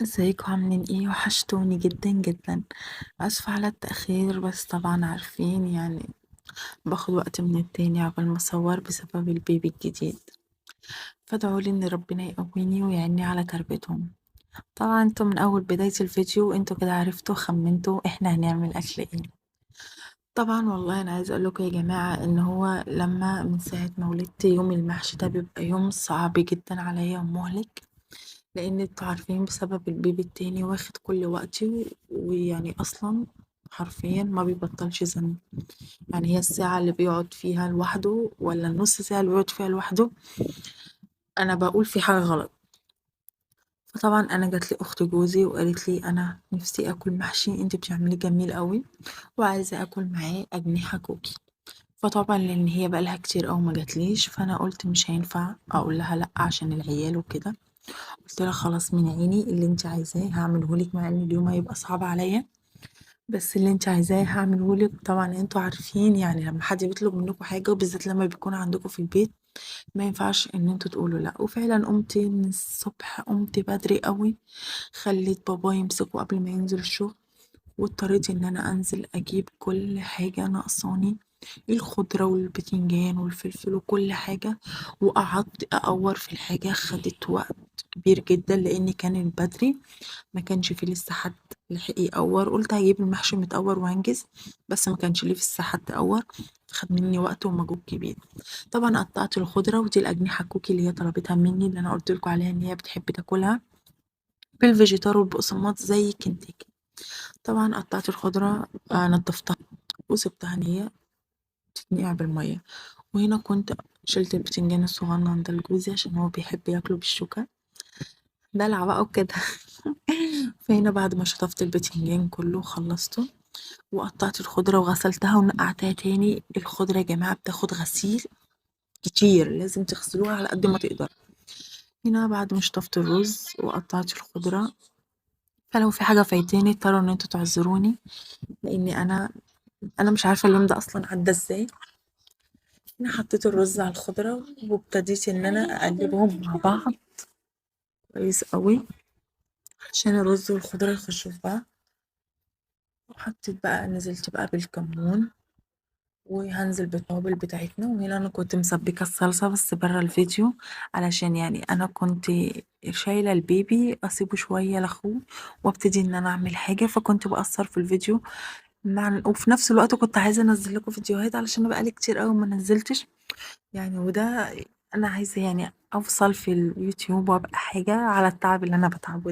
ازيكم عاملين ايه؟ وحشتوني جدا جدا. اسفة على التأخير، بس طبعا عارفين يعني باخد وقت من التاني عقبال ما اصور بسبب البيبي الجديد. فادعولي ان ربنا يقويني ويعيني على تربيتهم. طبعا انتوا من اول بداية الفيديو انتوا كده عرفتوا خمنتوا احنا هنعمل اكل ايه. طبعا والله انا عايزه اقول لكم يا جماعة ان هو لما من ساعة ما ولدت يوم المحشي ده بيبقى يوم صعب جدا عليا ومهلك، لان انتوا عارفين بسبب البيبي التاني واخد كل وقتي، ويعني اصلا حرفيا ما بيبطلش زن. يعني هي الساعة اللي بيقعد فيها لوحده ولا النص ساعة اللي بيقعد فيها لوحده انا بقول في حاجة غلط. فطبعا انا جات لي اخت جوزي وقالت لي انا نفسي اكل محشي، انت بتعمليه جميل قوي وعايزه اكل معاه اجنحة كوكي. فطبعا لان هي بقالها كتير قوي ما جاتليش، فانا قلت مش هينفع اقول لها لا عشان العيال وكده. قلت لها خلاص من عيني اللي انت عايزاه هعمله لك، مع ان اليوم هيبقى صعب عليا بس اللي انت عايزاه هعمله لك. طبعا انتوا عارفين يعني لما حد بيطلب منكم حاجة وبالذات لما بيكون عندكم في البيت ما ينفعش ان انتوا تقولوا لا. وفعلا قمت من الصبح، قمت بدري قوي، خليت بابا يمسكه قبل ما ينزل الشغل، واضطريت ان انا انزل اجيب كل حاجة ناقصاني، الخضرة والبتنجان والفلفل وكل حاجة، وقعدت اقور في الحاجة. خدت وقت كبير جدا لان كان بدري ما كانش فيه لسه حد لحق يقور. قلت هجيب المحشي متقور وانجز، بس ما كانش ليه لسه حد قور، خد مني وقت ومجهود كبير. طبعا قطعت الخضرة، ودي الاجنحة الكوكي اللي هي طلبتها مني اللي انا قلت لكم عليها ان هي بتحب تاكلها بالفيجيتار والبقسماط زي كنتاكي. طبعا قطعت الخضرة، نضفتها وسبتها ان هي تتنقع بالمية. وهنا كنت شلت البتنجان الصغنن ده لجوزي عشان هو بيحب ياكله بالشوكة، دلع بقى وكده. فهنا بعد ما شطفت البتنجان كله وخلصته وقطعت الخضرة وغسلتها ونقعتها تاني. الخضرة يا جماعة بتاخد غسيل كتير، لازم تغسلوها على قد ما تقدر. هنا بعد ما شطفت الرز وقطعت الخضرة، فلو في حاجة فايتاني اضطروا ان انتوا تعذروني لاني انا مش عارفه اليوم ده اصلا عدى ازاي. انا حطيت الرز على الخضرة وابتديت ان انا اقلبهم مع بعض كويس قوي عشان الرز والخضره يخشوا في بعض. وحطيت بقى، نزلت بقى بالكمون وهنزل بالتوابل بتاعتنا. وهنا انا كنت مسبكه الصلصه بس بره الفيديو علشان يعني انا كنت شايله البيبي اسيبه شوية لاخوه وابتدي ان انا اعمل حاجة، فكنت بقصر في الفيديو وفي نفس الوقت كنت عايزه انزل لكم فيديوهات علشان بقالي كتير قوي ما نزلتش يعني، وده انا عايزه يعني اوصل في اليوتيوب وابقى حاجة على التعب اللي انا بتعبه ده.